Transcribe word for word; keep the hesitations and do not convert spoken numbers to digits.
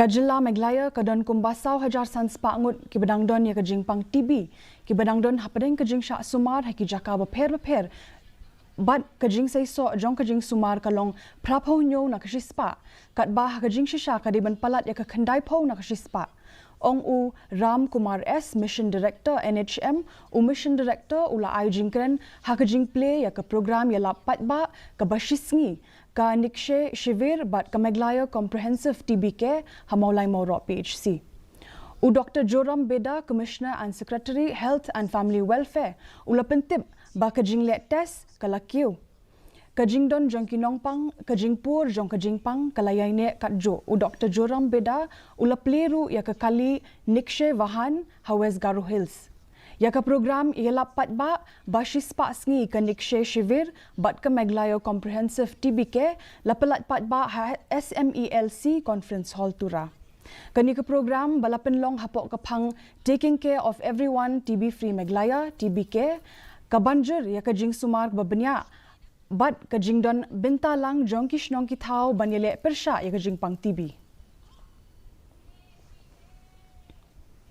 Ka jylla Meghalaya ka don kumba saw hajar san spah ngut kiba dang don ïa ka jingpang T B, kiba dang don hapdeng ka jingshah sumar ha ki jaka bapher bapher, bad ka jingseisoh jong ka jingsumar ka long phra phew hynñiew na ka shispah, katba ha ka jingshisha ka dei ban palat ïa ka khyndai phew na ka shispah. Ong u Ram Kumar S, Mission Director, N H M, u Mission Director u la ai jingkren ha ka jingplie ïa ka program ïalap paidbah kaba shisngi, ka Nikshay Shivir bad ka Meghalaya Comprehensive T B Care ha Mawlai Mawroh P H C. U Doctor Joram Beda, Commissioner and Secretary, Health and Family Welfare, u la pyntip ba ka jingleh test ka la kiew. Ka jingdon jong ki nongpang, ka jingpur jong ka jingpang ka la ïaineh katjuh. U Doctor Joram Beda u la plie ruh ïa ka kali Nikshay Vahan ha West Garo Hills. Ïa ka program ïalap paidbah ba shispah sngi, ka Nikshay Shivir bad ka Meghalaya Comprehensive T B Care, la palat paidbah ha S M E L C Conference Hall, Tura. Kane ka program ba la pynlong hapoh ka phang Taking Care of Everyone, T B Free Meghalaya, T B Care, ka ban jur ïa ka jingsumar ba bniah bad ka jingdon bynta lang jong ki shnong ki thaw ban ïaleh pyrshah ïa ka jingpang T B.